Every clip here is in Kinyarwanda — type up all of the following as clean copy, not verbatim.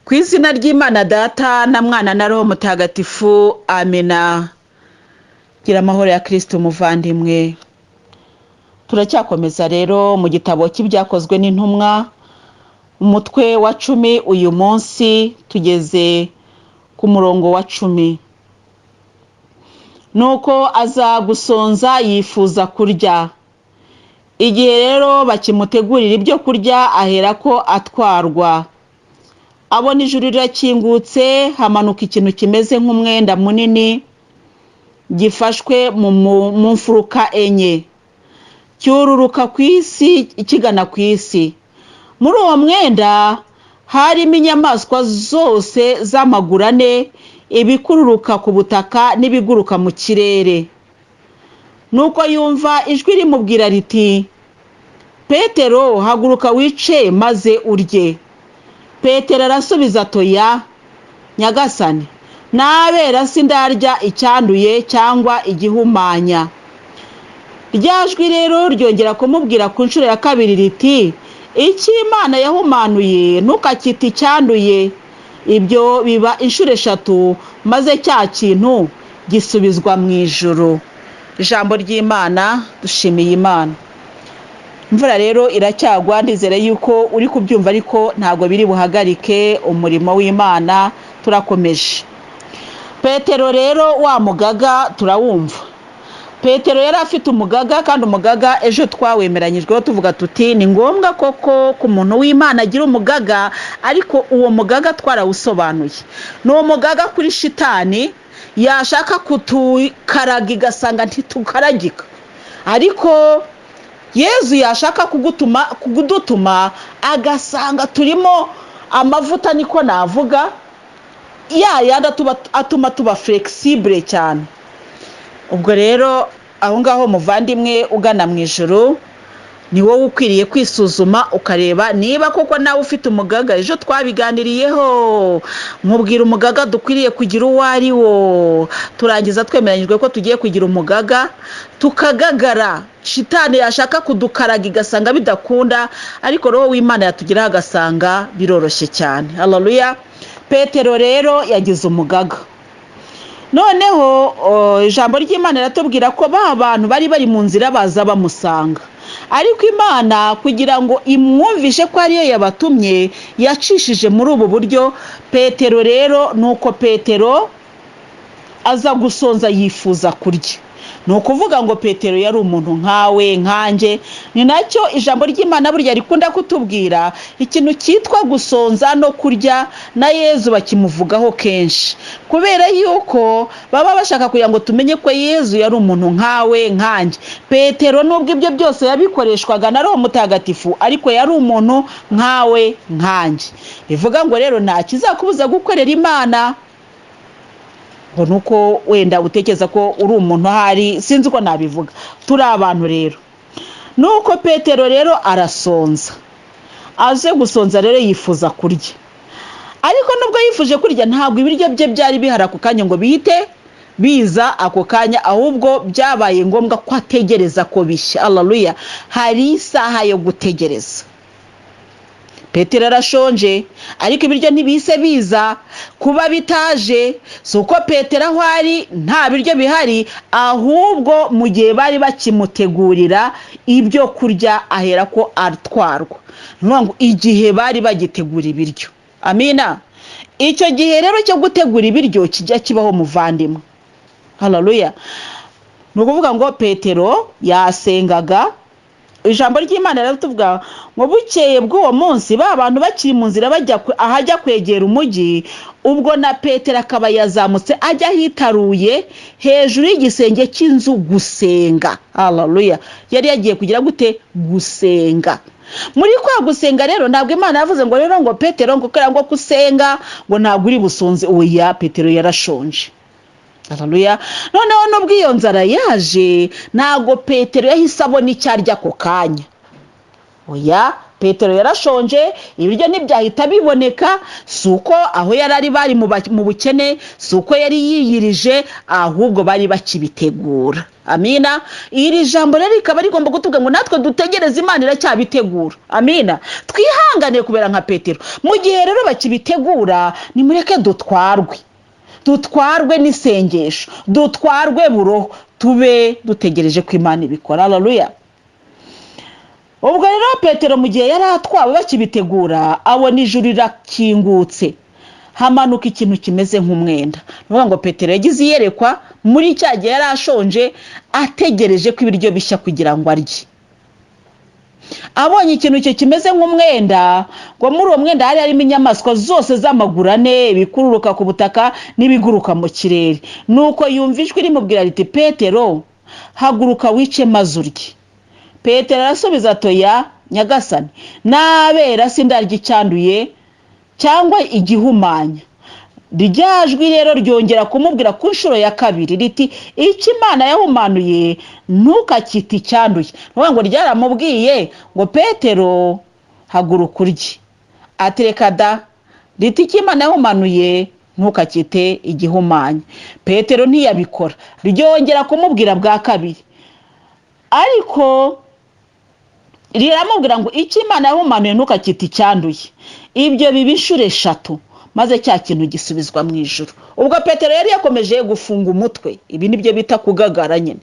Ku izina ry'Imana Data na Mwana na Roho Mutagatifu, amina. Gira amahoro ya Kristo umuvandimwe. Turacyakomeza rero mu gitabo cy'Ibyakozwe n'Intumwa, umutwe wa 10. Uyu munsi tugeze ku murongo wa 10. Nuko aza gusonza yifuza kurya. Igihe rero bakimutegurira ibyo kurya, aherako atwarwa. Abona ijuru rirakingutse, hamanuka ikintu kimeze nk'umwenda munini gifashwe mu mfuruka enye, cyururuka ku isi kigana ku isi. Muri uwo mwenda harimo inyamaswa zose z'amaguru ane, ibikururuka ku butaka n'ibiguruka mu kirere. Nuko yumva ijwi rimubwira riti: "Petero, haguruka wice maze urye." Petero arasubiza ati: "Oya Nyagasani, nabera sindarya icyanduye cyangwa igihumanya." Rya jwi rero ryongera kumubwira ku nshuro ya kabiri riti: "Icyo Imana yahumanuye ntukacyite icyanduye." Ibyo biba inshuro eshatu, maze cya kintu gisubizwa mu ijuru. Ijambo ry'Imana, dushimiye Imana. Imvura rero iracyagwa, ndizere yuko uri kubyumva, ariko ntabwo biri buhagarike umurimo w'Imana, turakomeje. Petero rero, wa mugaga turawumva. Petero yari afite umugaga, kandi umugaga ejo twawemeranyijweho tuvuga tuti ni ngombwa koko ku muntu w'Imana agira umugaga, ariko uwo mugaga twarawusobanuye. Ni umugaga kuri shitani yashaka kutukaraga igasanga ntitukaragika, ariko Yezu yashaka kugutuma, kudutuma, agasanga turimo amavuta, niko navuga, ya yandi atuma tuba flexible cyane. Ubwo rero aho ngaho, muvandimwe ugana mu ijoro, ni wowe ukwiriye kwisuzuma ukareba niba koko nawe ufite umugaga. Ejo twabiganiriyeho, nkubwira umugaga dukwiriye kugira uwo ari wo, turangiza twemeranyijwe ko tugiye kugira umugaga tukagagara, shitani yashaka kudukaraga igasanga bidakunda, ariko Roho w'Imana yatugeraho agasanga biroroshye cyane. Haleluya! Petero rero yagize umugaga. Noneho ijambo ry'Imana riratubwira ko ba bantu bari bari mu nzira baza bamusanga, ariko Imana kugira ngo imwumvishe ko ariyo yabatumye yacishije muri ubu buryo. Petero rero, nuko Petero aza gusonza yifuza kurya. Ni ukuvuga ngo Petero yari umuntu nkawe, nkanjye. Ni nacyo ijambo ry'Imana burya rikunda kutubwira, ikintu cyitwa gusonza no kurya na Yezu bakimuvugaho kenshi, kubera yuko baba bashaka kugira ngo tumenye ko Yezu yari umuntu nkawe, nkanjye. Petero nubwo ibyo byose yabikoreshwaga na Roho Mutagatifu, ariko yari umuntu nkawe, nkanjye. Bivuga ngo rero nta kizakubuza gukorera Imana ngo nuko wenda utekereza ko uri umuntu ahari, sinzi uko nabivuga. Turi abantu rero. Nuko Petero rero arasonza. Aze gusonza rero yifuza kurya, ariko nubwo yifuje kurya, ntabwo ibiryo bye byari bihari ako kanya ngo bihite biza ako kanya, ahubwo byabaye ngombwa ko ategereza ko bishya. Haleluya! Hari isaha yo gutegereza. Petero arashonje, ariko ibiryo ntibise biza. Kuba bitaje si uko Petero aho ari nta biryo bihari, ahubwo mu gihe bari bakimutegurira ibyo kurya ahera ko atwarwa. Ni ukuvuga ngo igihe bari bagitegura ibiryo, amina. Icyo gihe rero cyo gutegura ibiryo kijya kibaho, muvandimwe. Haleluya! Ni ukuvuga ngo Petero yasengaga. Ijambo ry'Imana rero ngo bukeye bw'uwo munsi, ba bantu bakiri mu nzira bajya ahajya kwegera umujyi, ubwo na Petero akaba yazamutse ajya ahitaruye hejuru y'igisenge cy'inzu gusenga. Haleluya! Yari yagiye kugira gute? Gusenga. Muri kwa gusenga rero, ntabwo Imana yavuze ngo rero ngo Petero ngo kubera ngo kusenga ngo ntabwo uri busonze. Oya, Petero yarashonje. Haleluya! Noneho nubwo iyo nzara yaje, ntabwo Petero yahise abona icyo arya ako kanya. Oya, Petero yarashonje, ibiryo ntibyahita biboneka. Si uko aho yari ari bari mu bukene, si uko yari yiyirije, ahubwo bari bakibitegura. Amina. Iri jambo rero rikaba rigomba kutubwira ngo natwe dutegereze, Imana iracyabitegura. Amina. Twihangane kubera nka Petero. Mu gihe rero bakibitegura, nimureke dutwarwe, dutwarwe n'isengesho, dutwarwe buroho, tube dutegereje ko Imana ibikora. Haleluya. Ubwo rero Petero mu gihe yari atwawe bakibitegura, abona ijuru rirakingutse, hamanuka ikintu kimeze nk'umwenda. Ni ukuvuga ngo Petero yagize iyerekwa muri cya gihe yari ashonje, ategereje ko ibiryo bishya kugira ngo arye. Abonye ikintu icyo kimeze nk'umwenda, ngo muri uwo mwenda hari harimo inyamaswa zose z'amaguru ane, ibikururuka ku butaka n'ibiguruka mu kirere. Nuko yumva ijwi rimubwira riti: "Petero, haguruka wice maze urye." Petero arasubiza ati: "Oya Nyagasani, nabera sindarya icyanduye cyangwa igihumanya." Rya jwi rero ryongera kumubwira ku nshuro ya kabiri riti: "Icyo Imana yahumanuye ntukacyite icyanduye." Ni ukuvuga ngo ryaramubwiye ngo: "Petero, haguruka urye." Ati: "Reka da." Riti: "Icyo Imana yahumanuye ntukacyite igihumanya." Petero ntiyabikora. Ryongera kumubwira bwa kabiri, ariko riramubwira ngo: "Icyo Imana yahumanuye ntukacyite icyanduye." Ibyo biba inshuro eshatu, maze cya kintu gisubizwa mu ijuru. Ubwo Petero yari yakomeje gufunga umutwe. Ibi nibyo bita kugagara nyine.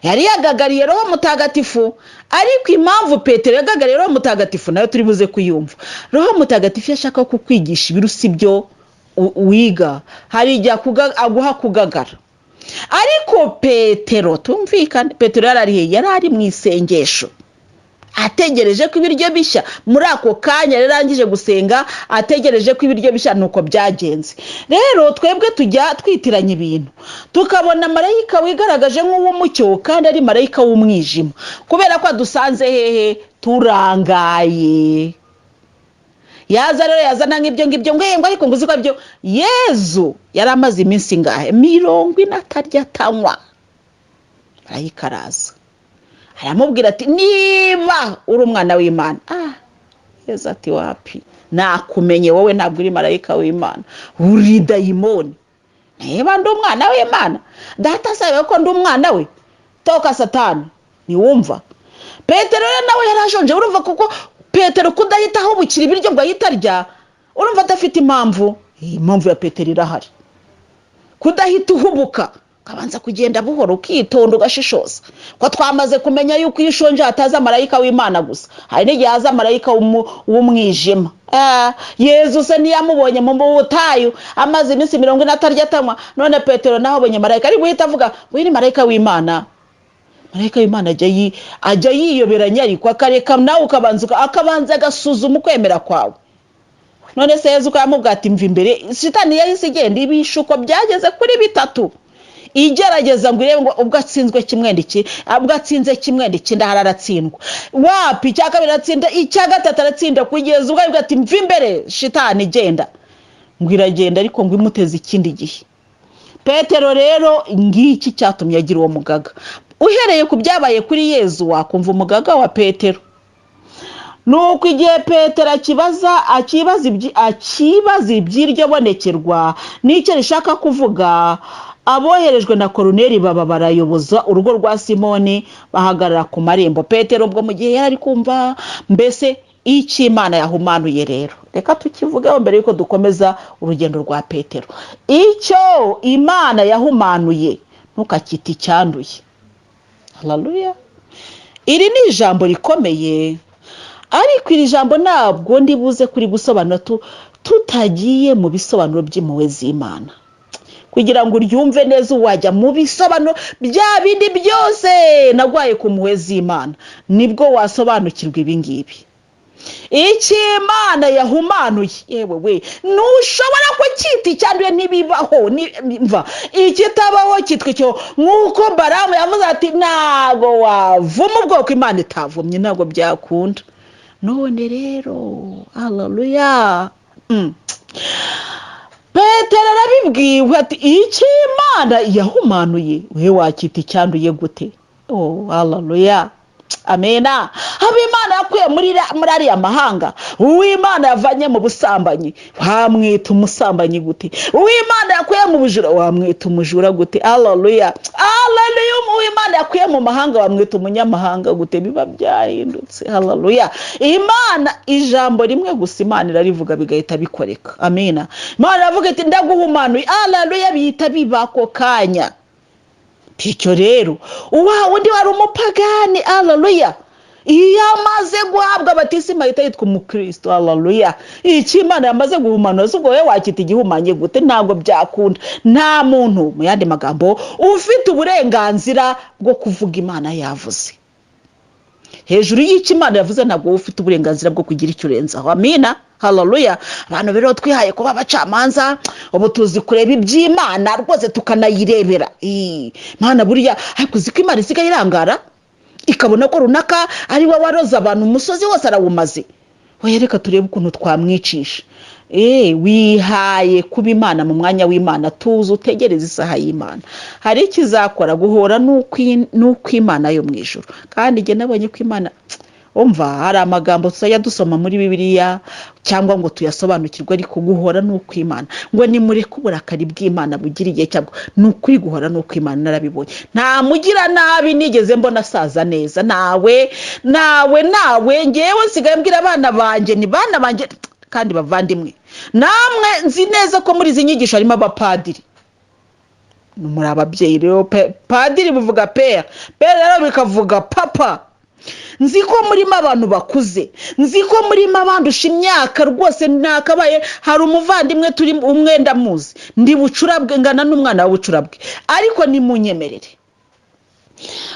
Yari yagagariye Roho Mutagatifu. Ariko impamvu Petero yagagariye Roho Mutagatifu nayo turi buze kuyumva. Roho Mutagatifu iyo ashaka kukwigisha ibirusi ibyo wiga, hari igihe aguha kugagara. Ariko Petero, tumvikane, Petero yari ari he? Yari ari mu isengesho, ategereje ko ibiryo bishya. Muri ako kanya rero arangije gusenga, ategereje ko ibiryo bishya, nuko byagenze. Rero twebwe tujya twitiranya ibintu, tukabona marayika wigaragaje nk'uw'umucyo kandi ari marayika w'umwijima, kubera ko adusanze hehe? Turangaye. Yaza rero, yazana nk'ibyo ngibyo ngo ngo ariko ngo uzi ko byo Yezu yari amaze iminsi ingahe? 40 atarya atanywa. Marayika araza aramubwira ati: "Niba uri umwana w'Imana." Yezu ati: "Wapi, nakumenye, wowe ntabwo uri marayika w'Imana, uri dayimoni." "Niba ndi umwana w'Imana, Data asabe ko ndi umwana we. Toka Satani." Ntiwumva? Petero rero nawe yari ashonje. Urumva kuko Petero kudahita ahubukira ibiryo ngo ahite arya, urumva adafite impamvu? Iyi mpamvu ya Petero irahari. Kudahita uhubuka, ukabanza kugenda buhoro, ukitonda, ugashishoza, ko twamaze kumenya yuko iyo ushonje hataza marayika w'Imana gusa, hari n'igihe haza marayika w'umwijima. Yezu se ntiyamubonye mu butayu amaze iminsi 40 atarya atanywa? None Petero nawe abonye marayika, ari guhita avuga ngo uyu ni marayika w'Imana? Marayika w'Imana ajya yiyoberanya, ariko akareka nawe ukabanza akabanza agasuzuma ukwemera kwawe. None se Yezu ko yamubwira ati: "Mva imbere Shitani," yahise igenda. Ibishuko byageze kuri bitatu igerageza ngo irebe ngo ubwo atsinzwe kimwe ndiki, ubwo atsinze kimwe ndiki, ndahara aratsindwa. Wapi, icya kabiri aratsinda, icya gatatu aratsinda, kugeza ubwo aribwo ati: "Mva imbere Shitani, igenda." Ngo iragenda, ariko ngo imuteze ikindi gihe. Petero rero ngiki cyatumye agira uwo mugaga. Uhereye ku byabaye kuri Yezu wakumva umugaga wa Petero. Nuko igihe Petero akibaza akibaza iby'iryo bonekerwa n'icyo rishaka kuvuga, aboherejwe na Koruneri baba barayoboza urugo rwa Simoni, bahagarara ku marembo. Petero ubwo mu gihe yari ari kumva mbese icyo Imana yahumanuye, rero reka tukivugeho mbere yuko dukomeza urugendo rwa Petero. Icyo Imana yahumanuye ntukacyite icyanduye. Haleluya. Iri ni ijambo rikomeye, ariko iri jambo ntabwo ndibuze kuri gusobanura tutagiye mu bisobanuro by'impuhwe z'Imana. Kugira ngo uryumve neza, wajya mu bisobanuro bya bindi byose nagwaye ku mpuhwe z'Imana, nibwo wasobanukirwa ibi ngibi. Icyo Imana yahumanuye, yewe we, ntushobora kucyita icyanduye, ntibibaho. Mva, ikitabaho cyitwa icyo. Nk'uko Baramu yavuze ati: "Ntabwo wavuma ubwoko Imana itavumye, ntabwo byakunda." None rero, haleluya, Petero arabibwiwe ati: "Icyo Imana yahumanuye we wacyita icyanduye gute?" Oh, haleluya, amena. Habimana. Uw'Imana yakuye muri ariya mahanga, uw'Imana yavanye mu busambanyi, wamwita umusambanyi gute? Uw'Imana yakuye mu bujura, wamwita umujura gute? Haleluya, haleluya. Uw'Imana yakuye mu mahanga, wamwita umunyamahanga gute? Biba byahindutse. Haleluya. Imana ijambo rimwe gusa Imana irarivuga bigahita bikoreka. Amina. Imana iravuga iti ndaguhumanuye. Haleluya, bihita biba ako kanya. Bityo rero wa wundi wari umupagani, haleluya, iyo amaze guhabwa batisimu ahita yitwa umukristo. Haleluya. Icyo Imana yamaze guhumanura, si ubwo wowe wakita igihumanye gute? Ntabwo byakunda. Nta muntu, mu yandi magambo, ufite uburenganzira bwo kuvuga Imana yavuze. Hejuru y'icyo Imana yavuze ntabwo wowe ufite uburenganzira bwo kugira icyo urenzaho. Amina. Haleluya. Abantu rero twihaye kuba abacamanza, ubu tuzi kureba iby'Imana rwose tukanayirebera. Imana buriya, ariko uzi ko Imana isigaye irangara ikabona ko runaka ari we waroze abantu, umusozi wose arawumaze. Oya, reka turebe ukuntu twamwicisha. Wihaye kuba Imana mu mwanya w'Imana, tuzi utegereze isaha y'Imana. Hari ikizakora guhora n'ukw'Imana yo mu ijuru. Kandi njye nabonye ko Imana, umva, hari amagambo tuzajya dusoma muri Bibiliya cyangwa ngo tuyasobanukirwe, ariko guhora ni ukw'Imana. Ngo nimureke uburakari bw'Imana bugira igihe cyabwo. Ni ukuri, guhora ni ukw'Imana, narabibonye. Nta mugira nabi nigeze mbona asaza neza. Nawe, nawe, nawe. Ngewe nsigaye mbwira abana banjye, ni bana banjye kandi bavandimwe namwe, nzi neza ko muri izi nyigisho harimo abapadiri. Muri ababyeyi rero, padiri bivuga père, père rero bikavuga papa. Nzi ko murimo abantu bakuze, nzi ko murimo abandusha imyaka rwose. Nakabaye hari umuvandimwe turi umwe ndamuzi, ndi bucurabwe, ngana n'umwana wa bucurabwe, ariko nimunyemerere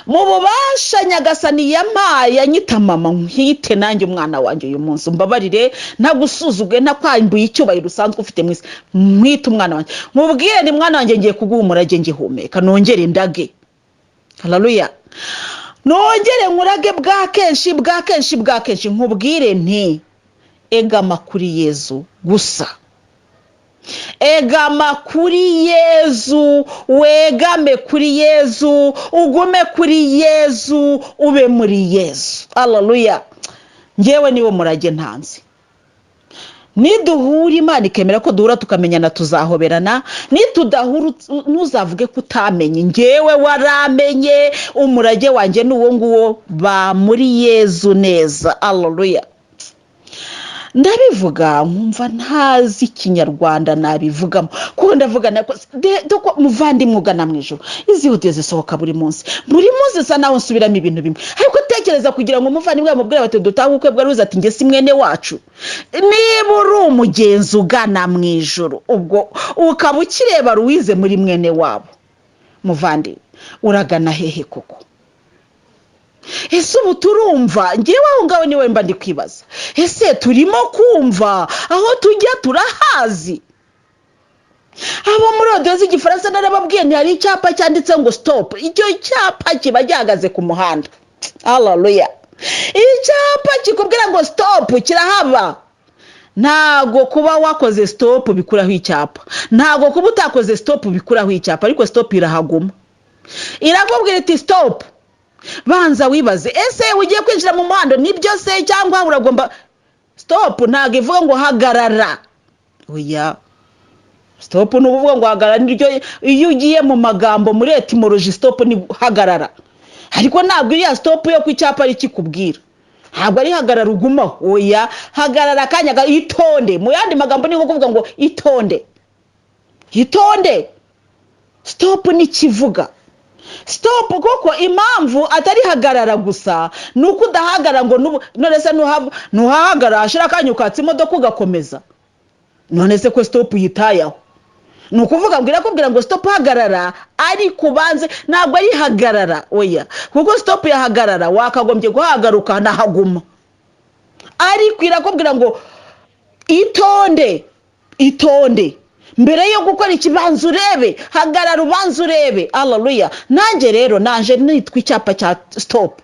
mu bubasha Nyagasani yampaye anyita mama, nkite nanjye umwana wanjye uyu munsi. Umbabarire ntagusuzuguye, ntakwambuye icyubahiro usanzwe ufite mu isi, nkwite umwana wanjye, nkubwire ni mwana wanjye, ngiye kuguha umurage ngihumeka, nongere ndage. Haleluya. Nongere nkurage bwa kenshi, bwa kenshi, bwa kenshi, nkubwire nti egama kuri Yezu gusa, egama kuri Yezu, wegame kuri Yezu, ugume kuri Yezu, ube muri Yezu. Haleluya. Ngewe niwo murage ntanze. Niduhura, Imana ikemera ko duhura tukamenyana, tuzahoberana. Nitudahura, ntuzavuge ko utamenye. Ngewe waramenye, umurage wanjye ni uwo nguwo, ba muri Yezu neza. Haleluya. Ndabivuga nkumva ntazi Ikinyarwanda nabivugamo, kuko ndavuga muvandimwe ugana mu ijoro, izi audio zisohoka buri munsi, buri munsi isa naho nsubiramo ibintu bimwe. Ariko tekereza kugira ngo umuvandimwe bamubwire bati dutahe ubukwe bwa Ruzi, ati njye si mwene wacu. Niba uri umugenzi ugana mu ijoro, ubwo ukaba ukireba Ruwize muri mwene wabo, muvandimwe, uragana hehe koko? Ese ubu turumva? Ngewe aho ngaho niwe mba ndi kwibaza, ese turimo kumva? Aho tujya turahazi? Abo muri audio z'Igifaransa narababwiye ntihari icyapa cyanditseho ngo stop. Icyo cyapa kiba gihagaze ku muhanda. Haleluya. Icyapa kikubwira ngo stop kirahaba. Ntago kuba wakoze stop bikuraho icyapa, ntago kuba utakoze stop bikuraho icyapa, ariko stop irahaguma, irakubwira iti stop, banza wibaze, ese ugiye kwinjira mu muhanda nibyo se cyangwa uragomba? Stop ntabwo ivuga ngo hagarara, oya. Stop ni ukuvuga ngo hagarara, niryo iyo ugiye mu magambo muri étymologie, stop ni hagarara. Ariko ntabwo iriya stop yo ku cyapa ari ikikubwira, ntabwo ari hagarara ugumaho, oya. Hagarara akanya, itonde. Mu yandi magambo ni nko kuvuga ngo itonde, itonde. Stop ni ikivuga stop, kuko impamvu atari hagarara gusa ni uko udahagarara ngo none se ntuhahagarara hashira akanya ukatsa imodoka ugakomeza? None se ko stop uyitayeho? Ni ukuvuga ngo irakubwira ngo stop, hagarara, ariko ubanze, ntabwo ari hagarara, oya, kuko stop yahagarara wakagombye guhagaruka nahaguma, ariko irakubwira ngo itonde, itonde, mbere yo gukora ikibanza urebe, hagarara ubanza urebe. Haleluya. Nanjye rero naje nitwa icyapa cya stop.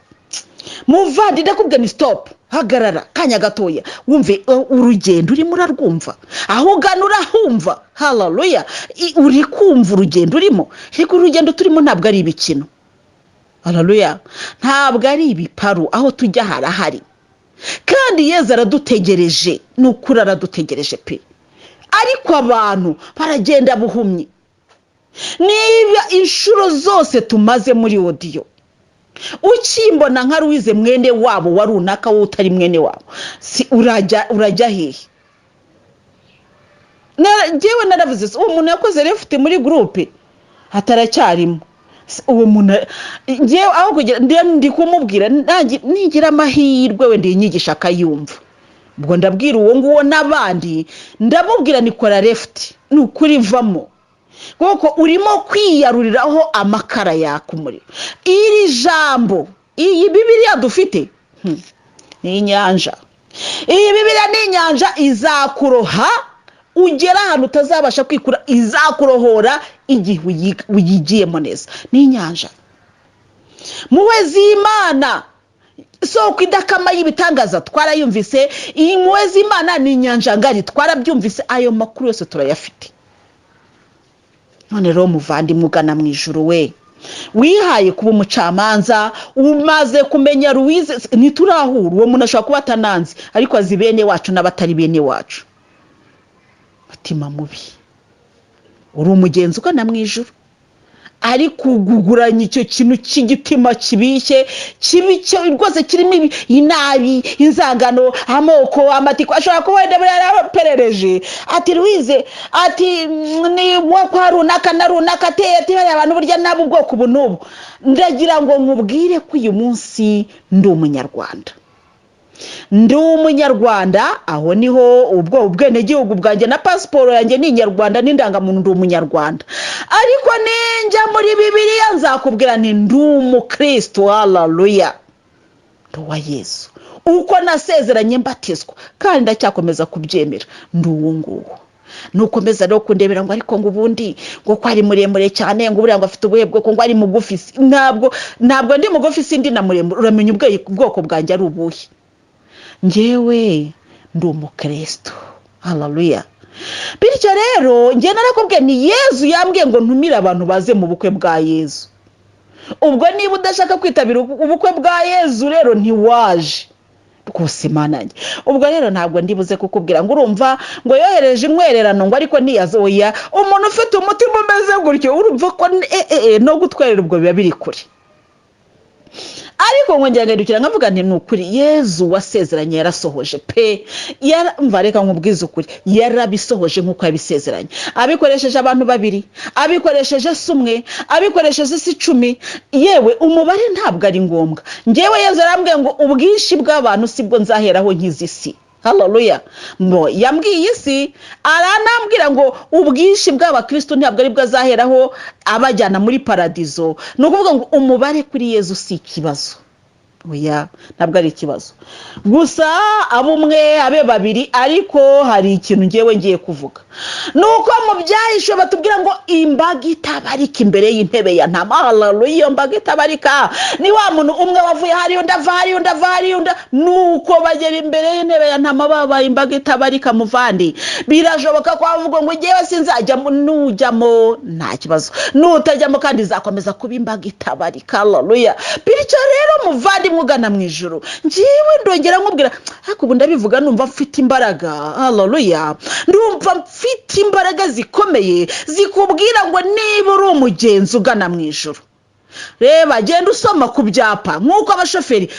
Muvandi, ndakubwira ni stop, hagarara kanya gatoya wumve urugendo urimo, urarwumva? Aho ugana urahumva? Haleluya. Uri kumva urugendo urimo? Ariko urugendo turimo ntabwo ari ibikino. Haleluya. Ntabwo ari ibiparu, aho tujya harahari. Kandi Yezu aradutegereje, ni ukuri aradutegereje pe. Ariko abantu baragenda buhumyi. Niba inshuro zose tumaze muri audio ukimbona nka Louise mwene wabo wa runaka, wowe utari mwene wabo, si urajya hehe? Njyewe naravuze, uwo muntu yakoze left muri groupe ataracyarimo. Uwo muntu njyewe aho kugira ndi kumubwira, nigira amahirwe wenda iyi nyigisho akayumva, ubwo ndabwira uwo nguwo n'abandi, ndamubwira ni kora left, ni ukuri vamo, kuko urimo kwiyaruriraho amakara yaka umuriro. Iri jambo, iyi Bibiliya dufite, ni inyanja. Iyi Bibiliya ni inyanja, izakuroha ugera ahantu utazabasha kwikura, izakurohora igihe uyigiyemo neza. Ni inyanja. Mpuhwe z'Imana, isoko idakama y'ibitangaza, twarayumvise. Iyi mpuhwe z'Imana ni inyanja ngari, twarabyumvise, ayo makuru yose turayafite. None rero muvandimwe ugana mu ijuru, we wihaye kuba umucamanza, umaze kumenya Louise, ntiturahura, uwo muntu ashobora kuba atananzi, ariko azi bene wacu n'abatari bene wacu. Mutima mubi, uri umugenzi ugana mu ijuru, ariko uguguranya icyo kintu cy'igitima kibishye, kibi rwose, kirimo inabi, inzangano, amoko, amatiko. Ashobora kuba wenda buriya yaraperereje ati Louise, ati ni wo kwa runaka na runaka, ateye ati bariya abantu burya nabo ubwoko ubu n'ubu. Ndagira ngo nkubwire ko uyu munsi ndi Umunyarwanda, ndi Umunyarwanda. Aho niho ubwo ubwenegihugu bwanjye na pasiporo yanjye ni Inyarwanda, n'indangamuntu, ndi Umunyarwanda. Ariko ninjya muri Bibiliya nzakubwira nti ndi umukristo, haleluya, ndi uwa Yesu uko nasezeranye mbatizwa, kandi ndacyakomeza kubyemera, ndi uwo nguwo. Nukomeza rero kundebera ngo ariko ngo ubundi ngo ko ari muremure cyane, ngo buriya ngo afite ubuhe bwoko, ngo ari mugufi, ntabwo ndi mugufi, sindi na muremure. Uramenya ubwoko bwanjye ari ubuhe? Njyewe ndi umukristo, haleluya. Bityo rero njye narakubwiye ni Yezu yambwiye ngo ntumire abantu baze mu bukwe bwa Yezu. Ubwo niba udashaka kwitabira ubukwe bwa Yezu rero, ntiwaje rwose. Imana yanjye, ubwo rero ntabwo ndibuze kukubwira ngo urumva ngo yohereje intwererano, ngo ariko ntiyazoya. Umuntu ufite umutima umeze gutyo, urumva ko no gutwerera ubwo biba biri kure. Ariko nkongera ngahindukira nkavuga nti ni ukuri Yezu wasezeranye yarasohoje pe. Mva reka nkubwize ukuri, yarabisohoje nk'uko yabisezeranye, abikoresheje abantu babiri, abikoresheje si umwe, abikoresheje si 10, yewe umubare ntabwo ari ngombwa. Ngewe Yezu yarambwiye ngo ubwinshi bw'abantu sibwo nzaheraho nkiza isi, haleluya. Mbo yambwiye isi, aranambwira ngo ubwinshi bw'abakristo ntabwo aribwo azaheraho abajyana muri paradizo. Ni ukuvuga ngo umubare kuri Yezu si ikibazo, oya, ntabwo ari ikibazo. Gusa abe umwe, abe babiri. Ariko hari ikintu ngewe ngiye kuvuga, ni uko mu Byahishwe batubwira ngo imbaga itabarika imbere y'intebe ya Ntama, haleluya. Iyo mbaga itabarika ni wa muntu umwe wavuye hariya, undi ava hariya, undi ava hariya, undi, nuko bagera imbere y'intebe ya Ntama babaye imbaga itabarika. Muvandi, birashoboka ko wavuga ngo ngewe sinzajyamo. Nujyamo nta kibazo, nutajyamo kandi izakomeza kuba imbaga itabarika, haleluya. Bityo rero muvandimwe ugana mu ijuru, ngewe ndongera nkubwira, ariko ubu ndabivuga numva mfite imbaraga, haleluya, ndumva mfite imbaraga zikomeye zikubwira ngo niba uri umugenzi ugana mu ijuru, reba, genda usoma ku byapa nk'uko abashoferi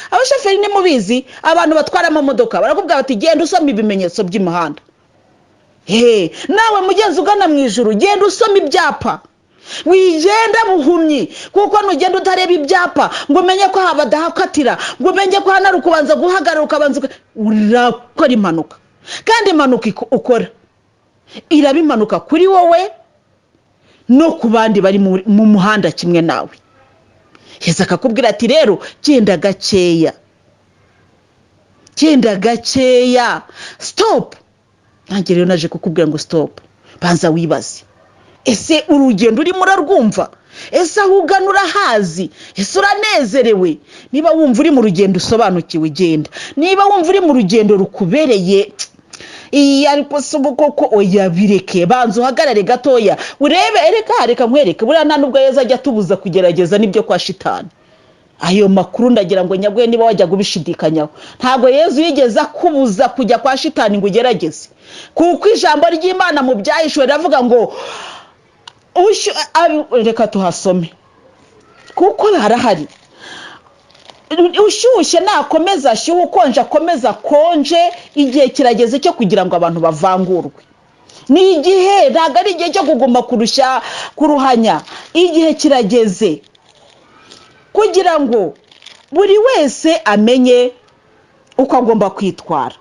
nimubizi, abantu batwara amamodoka barakubwira bati genda usoma ibimenyetso by'imihanda. He nawe mugenzi ugana mu ijuru, genda usoma ibyapa, wigenda buhumyi, kuko nugenda utareba ibyapa ngo umenye ko aha badahakatira, ngo umenye ko hano ari ukubanza guhagarara ukabanza urakora impanuka. Kandi impanuka ukora iraba impanuka kuri wowe no ku bandi bari mu muhanda kimwe nawe. Yesu akakubwira ati rero genda gakeya, genda gakeya, stop. Nanjye rero naje kukubwira ngo stop, banza wibaze: ese urugendo urimo urarwumva? Ese aho ugana urahazi? Ese uranezerewe? Niba wumva uri mu rugendo usobanukiwe, genda. Niba wumva uri mu rugendo rukubereye iyi, ariko si ubu koko, oya, bireke, banza uhagarare gatoya urebe. Ereka reka nkwereke, buriya nta nubwo Yezu ajya atubuza kugerageza n'ibyo kwa shitani. Ayo makuru ndagira ngo nyabwe, niba wajyaga ubishidikanyaho, ntabwo Yezu yigeze akubuza kujya kwa Shitani ngo ugerageze, kuko ijambo ry'Imana mu Byahishuwe riravuga ngo reka tuhasome kuko harahari. Ushyushye nakomeza ashyuhe, ukonje akomeza akonje. Igihe kirageze cyo kugira ngo abantu bavangurwe. Ni igihe, ntabwo ari igihe cyo kuguma kurushya kuruhanya. Igihe kirageze kugira ngo buri wese amenye uko agomba kwitwara.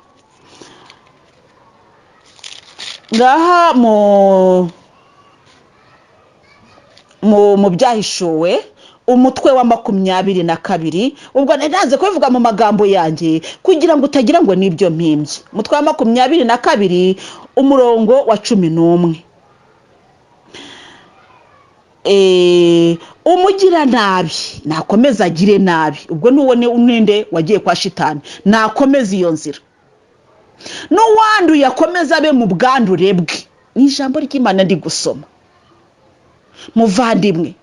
Ngaha mu Byahishuwe, umutwe wa 22. Ubwo ntaze kubivuga mu magambo yanjye kugira ngo utagira ngo nibyo mpimbye. Umutwe wa 22, umurongo wa 11. Umugiranabi nakomeza agire nabi. Ubwo n'uwo ninde wagiye kwa Shitani, nakomeza iyo nzira, n'uwanduye akomeza abe mu bwandure bwe. Ni ijambo ry'Imana ndi gusoma. Muvandimwe,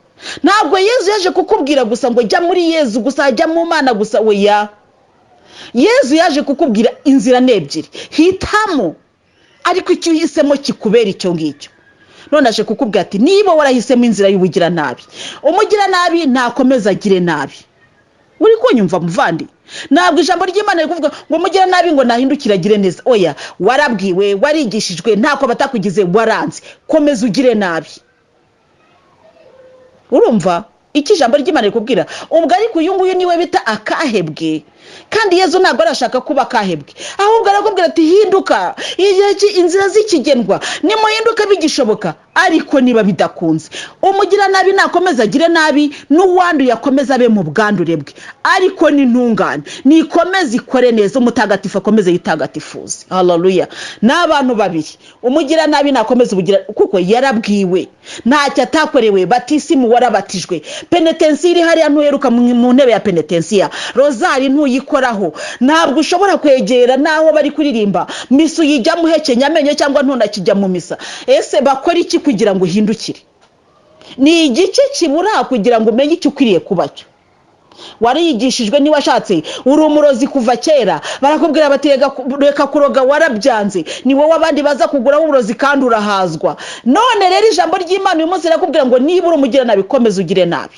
ntabwo Yezu yaje kukubwira gusa ngo jya muri Yezu gusa, jya mu Mana gusa. Oya, Yezu yaje kukubwira inzira ni ebyiri, hitamo, ariko icyo uhisemo kikubera icyo ngicyo. None aje kukubwira ati niba warahisemo inzira y'ubugiranabi, umugiranabi ntakomeza agire nabi. Uri kunyumva, muvandi? Ntabwo ijambo ry'Imana riri kuvuga ngo umugiranabi ngo nahindukire agire neza. Oya, warabwiwe, warigishijwe, ntako batakugize, waranze, komeza ugire nabi. Urumva icyo ijambo ry'Imana rikubwira? Ubwo ariko uyu nguyu niwe bita akahebwe, kandi Yezu ntabwo arashaka kuba akahebwe, ahubwo arakubwira ati hinduka, igihe inzira zikigendwa, nimuhinduke bigishoboka. Ariko niba bidakunze, umugiranabi nakomeza agire nabi, n'uwanduye akomeze abe mu bwandure bwe, ariko n'intungane nikomeze ikore neza, umutagatifu akomeze yitagatifuze. Haleluya! Ni abantu babiri. Umugiranabi nakomeze ubugira, kuko yarabwiwe, ntacyo atakorewe. Batisimu warabatijwe, penetensiya iri hariya ntuheruka mu ntebe ya penetensiya, rozari ntuyikoraho, ntabwo ushobora kwegera n'aho bari kuririmba misa, uyijyamo uhekenya amenyo cyangwa ntunakijya mu misa. Ese bakora iki kugira ngo uhindukire? Ni igice kibura kugira ngo umenye icyo ukwiriye kuba cyo. Warigishijwe, niba washatse, uri umurozi kuva kera, barakubwira bati reka kuroga, warabyanze. Ni wowe abandi baza kuguraho uburozi kandi urahazwa. None rero ijambo ry'Imana uyu munsi rirakubwira ngo niba uri umugiranabi, komeza ugire nabi.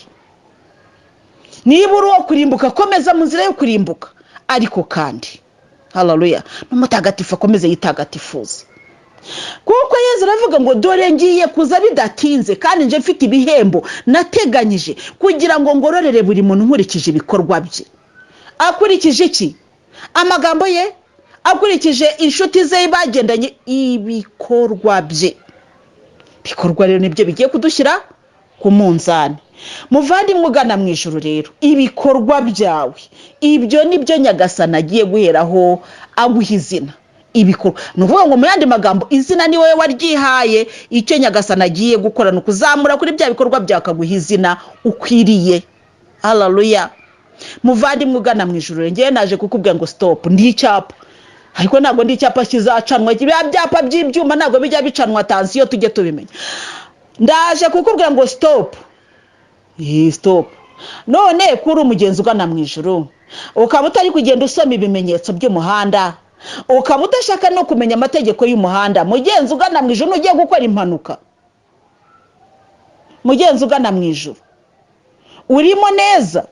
Niba uri uwo kurimbuka, komeza mu nzira yo kurimbuka. Ariko kandi, haleluya, n'umutagatifu akomeze yitagatifuze, kuko Yezu aravuga ngo dore ngiye kuza bidatinze, kandi nje mfite ibihembo nateganyije kugira ngo ngororere buri muntu nkurikije ibikorwa bye. Akurikije iki? Amagambo ye, akurikije inshuti ze bagendanye, ibikorwa bye. Ibikorwa rero nibyo bigiye kudushyira ku munzani. Muvandimwe ugana mu ijuru rero, ibikorwa byawe ibyo nibyo Nyagasani agiye guheraho aguha izina. Ibikorwa ni ukuvuga ngo mu yandi magambo, izina ni wowe waryihaye. Icyo Nyagasani agiye gukora ni ukuzamura kuri bya bikorwa byawe, akaguha izina ukwiriye. Haleluya! Muvandimwe ugana mu ijuru, ngewe naje kukubwira ngo stop. Ndi icyapa, ariko ntabwo ndi icyapa kizacanwa. Biriya byapa by'ibyuma ntabwo bijya bicanwa, attention, tujye tubimenya. Ndaje kukubwira ngo stop, stop. None ko uri umugenzi ugana mu ijuru, ukaba utari kugenda usoma ibimenyetso by'umuhanda, ukaba udashaka no kumenya amategeko y'umuhanda, mugenzi ugana mu ijuru, ugiye gukora impanuka. Mugenzi ugana mu ijuru, urimo neza?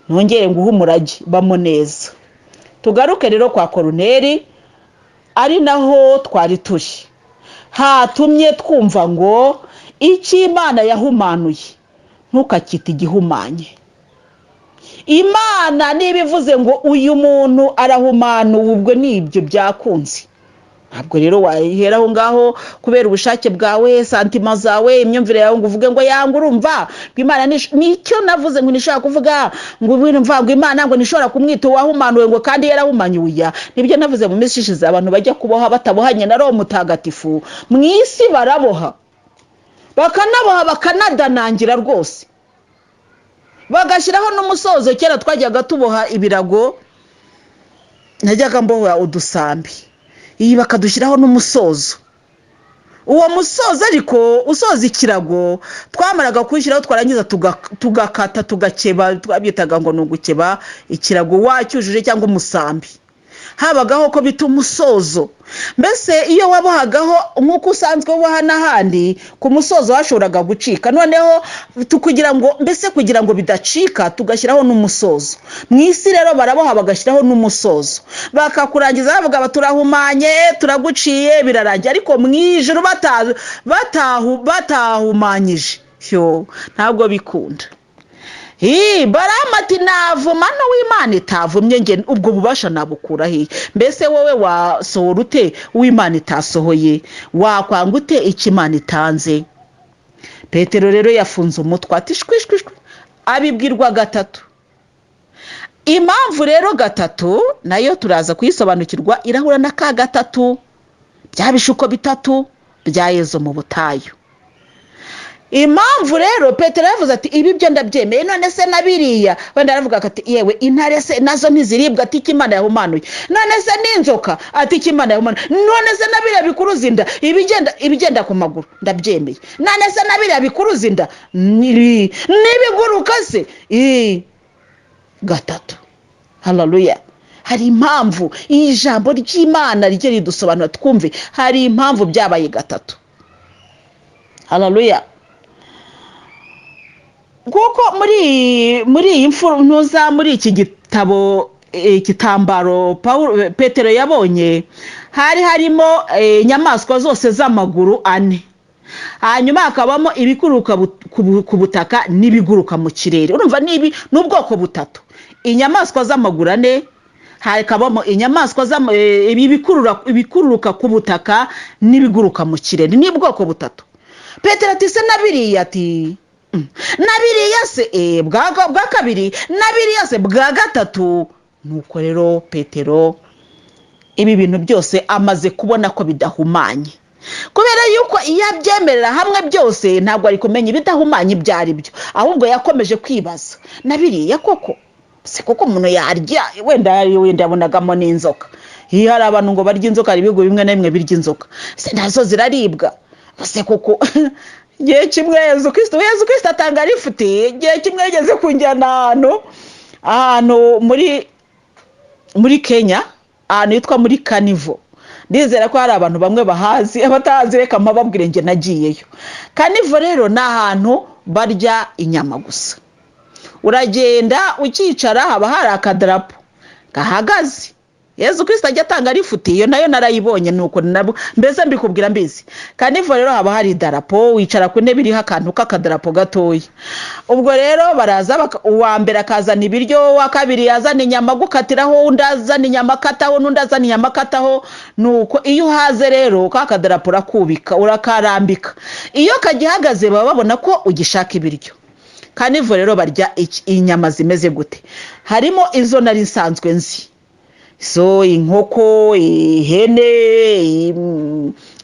Nongere nguhe umurage, bamo neza. Tugaruke rero kwa Koruneri, ari naho twari turi, hatumye twumva ngo icyo Imana yahumanuye ntukakite igihumanye. Imana niba ivuze ngo uyu muntu arahumanuwe, ubwo ni ibyo byakunze. Ntabwo rero wahera aho ngaho kubera ubushake bwawe, sentiments zawe, imyumvire yawe, ngo uvuge ngo yanga. Urumva ngo Imana nicyo navuze ngo ntishobora kuvuga ngo urumva ngo Imana ngo ntishobora kumwita uwahumanuwe, ngo kandi yarahumanyuwe. Nibyo navuze mu minsi ishize, abantu bajya kuboha batabohanye na Roho Mutagatifu mu isi, baraboha, bakanaboha, bakanadanangira rwose, bagashyiraho n'umusozo. Kera twajyaga tuboha ibirago, najyaga mboha udusambi, iyi bakadushyiraho n'umusozo. Uwo musozo ariko usoza ikirago twamaraga kuwushyiraho, twarangiza tugakata, tugakeba. Twabyitaga ngo ni ugukeba ikirago wacyujuje cyangwa umusambi. Habagaho ko bita umusozo. Mbese iyo wabohagaho nk'uko usanzwe uboha n'ahandi, ku musozo hashoboraga gucika. Noneho kugira ngo mbese kugira ngo bidacika, tugashyiraho n'umusozo. Mu isi rero baraboha bagashyiraho n'umusozo, bakakurangiza bavuga bati: "Turahumanye, turaguciye," birarangiye. Ariko mu ijuru batahumanyije yo ntabwo bikunda. Baramu ati: "Navuma n'uw'Imana itavumye, nge ubwo bubasha nabukura hehe?" Mbese wowe wasohora ute uw'Imana itasohoye? Wakwanga ute icyo Imana itanze? Petero rero yafunze umutwe ati: "Shwi shwi shwi." Abibwirwa gatatu. Impamvu rero gatatu nayo turaza kuyisobanukirwa, irahura na ka gatatu, bya bishuko bitatu bya Yezu mu butayu. Impamvu rero Petero yavuze ati: "Ibi byo ndabyemeye, none se na biriya?" Wenda aravuga ati: "Yewe, intare se nazo ntiziribwa?" Ati: "Icyo Imana yahumanuye." "None se n'inzoka?" Ati: "Icyo Imana yahumanuye." "None se na biriya bikuruza inda, ibigenda ku maguru ndabyemeye, none se na biriya bikuruza inda n'ibiguruka se?" Gatatu. Hararuya. Hari impamvu iri jambo ry'Imana rijye ridusobanura twumve. Hari impamvu byabaye gatatu. Hararuya. Kuko muri iyi ntuza, muri iki gitabo, igitambaro Petero yabonye, hari harimo inyamaswa zose z'amaguru ane, hanyuma hakabamo ibikururuka ku butaka n'ibiguruka mu kirere. Urumva nibi ni ubwoko butatu: inyamaswa z'amaguru ane, hakabamo inyamaswa ibikururuka ku butaka n'ibiguruka mu kirere. Ni ubwoko butatu. Petero ati: "Se na biriya?" Ati: "Na biriya se?" Bwa kabiri. "Na biriya se?" Bwa gatatu. Nuko rero Petero ibi bintu byose amaze kubona ko bidahumanye, kubera yuko iyo abyemerera hamwe byose ntabwo ari kumenya ibidahumanye ibyo ari byo. Ahubwo yakomeje kwibaza: "Na biriya koko si koko umuntu yarya?" Wenda yabonagamo n'inzoka. Iyo hari abantu ngo barya inzoka, hari ibihugu bimwe na bimwe birya inzoka, se nazo ziraribwa se koko? Igihe kimwe Yezu Kristo atanga lifuti. Igihe kimwe yigeze kunjyana ahantu muri Kenya, ahantu hitwa muri Carnivore. Ndizera ko hari abantu bamwe bahazi, abatahazi reka mpababwire, njye nagiyeyo. Carnivore rero ni ahantu barya inyama gusa. Uragenda ukicara, haba hari akadarapo gahagaze. Yezu Kristo ajya atanga lifuti, iyo nayo narayibonye. Nuko nabo mbese mbikubwira mbizi. Carnivore rero haba hari idarapo, wicara ku ntebe iriho akantu k'akadarapo gatoya. Ubwo rero baraza, uwa mbere akazana ibiryo, uwa kabiri yazana inyama agukatiraho, undi azana inyama akataho, n'undi azana inyama akataho. Nuko iyo uhaze rero, ka kadarapo urakubika, urakarambika. Iyo kagihagaze baba babona ko ugishaka ibiryo. Carnivore rero barya inyama zimeze gute? Harimo izo nari nsanzwe nzi, so inkoko, ihene,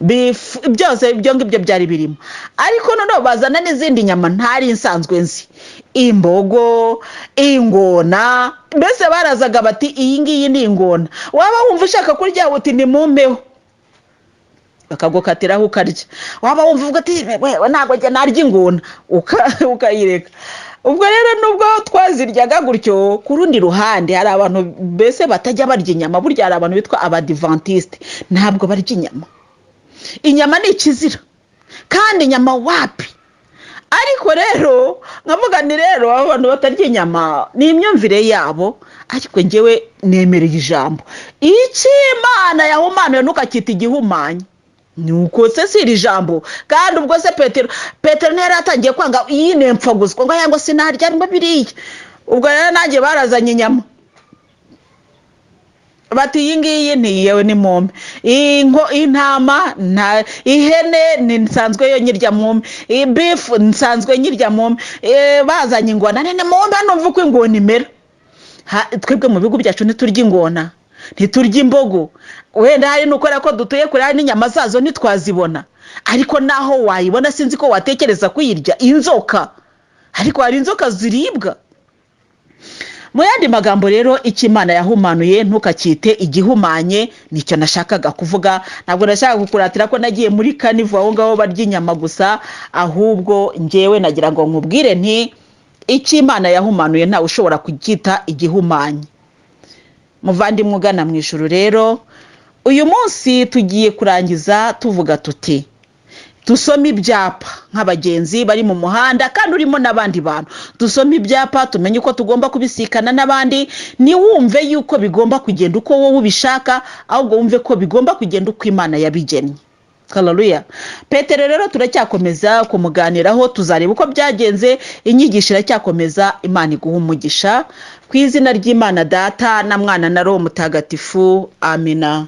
beef, byose ibyo ngibyo byari birimo. Ariko noneho bazana n'izindi nyama ntari nsanzwe nzi: imbogo, ingona. Mbese barazaga bati: "Iyi ngiyi ni ingona." Waba wumva ushaka kurya, uti: "Nimumpeho," bakagukatiraho ukarya. Waba wumva uvuga ati: "Wewe, ntabwo njye narya ingona," ukayireka. Ubwo rero nubwo twaziryaga gutyo, ku rundi ruhande hari abantu mbese batajya barya inyama. Burya hari abantu bitwa Abadivantisite, ntabwo barya inyama. Inyama ni ikizira, kandi inyama wapi. Ariko rero nkavuga ni rero abo bantu batarya inyama ni imyumvire yabo, ariko ngewe nemereye ijambo: icyo Imana yahumanuye ntukacyita igihumanye. Nuko se si iri jambo? Kandi ubwo se Petero ntiyari atangiye kwanga yinemfaguzwa ngo ngo sinarya ngo biriya? Ubwo rero nanjye barazanye inyama, bati: "Iyi ngiyi ni yewe, ni mumpe intama, nta ihene ni nsanzwe yo nyirya, mumpe beef nsanzwe nyirya, mumpe." Bazanye ingona, nene mumpe numva uko ingona imera. Twebwe mu bihugu byacu ntiturya ingona, ntiturya imbogo. Wenda hari n'ukora ko dutuye kure, hari n'inyama zazo ntitwazibona. Ariko naho wayibona sinzi ko watekereza kuyirya. Inzoka, ariko hari inzoka ziribwa. Mu yandi magambo rero, icyo Imana yahumanuye ntukacyite igihumanye. Nicyo nashakaga kuvuga. Ntabwo nashakaga kukuratira ko nagiye muri kanivu, aho ngaho barya inyama gusa. Ahubwo ngewe nagira ngo nkubwire nti icyo Imana yahumanuye ntawe ushobora kucyita igihumanye. Muvandimwe ugana mu ijuru rero, uyu munsi tugiye kurangiza tuvuga tuti dusome ibyapa nk'abagenzi bari mu muhanda kandi urimo n'abandi bantu. Dusome ibyapa, tumenye uko tugomba kubisikana n'abandi. Ntiwumve yuko bigomba kugenda uko wowe ubishaka, ahubwo wumve ko bigomba kugenda uko Imana yabigennye. Haleluya! Petero rero turacyakomeza kumuganiraho, tuzareba uko byagenze. Inyigisho iracyakomeza. Imana iguha umugisha ku izina ry'Imana Data na Mwana na Roho Mutagatifu. Amina.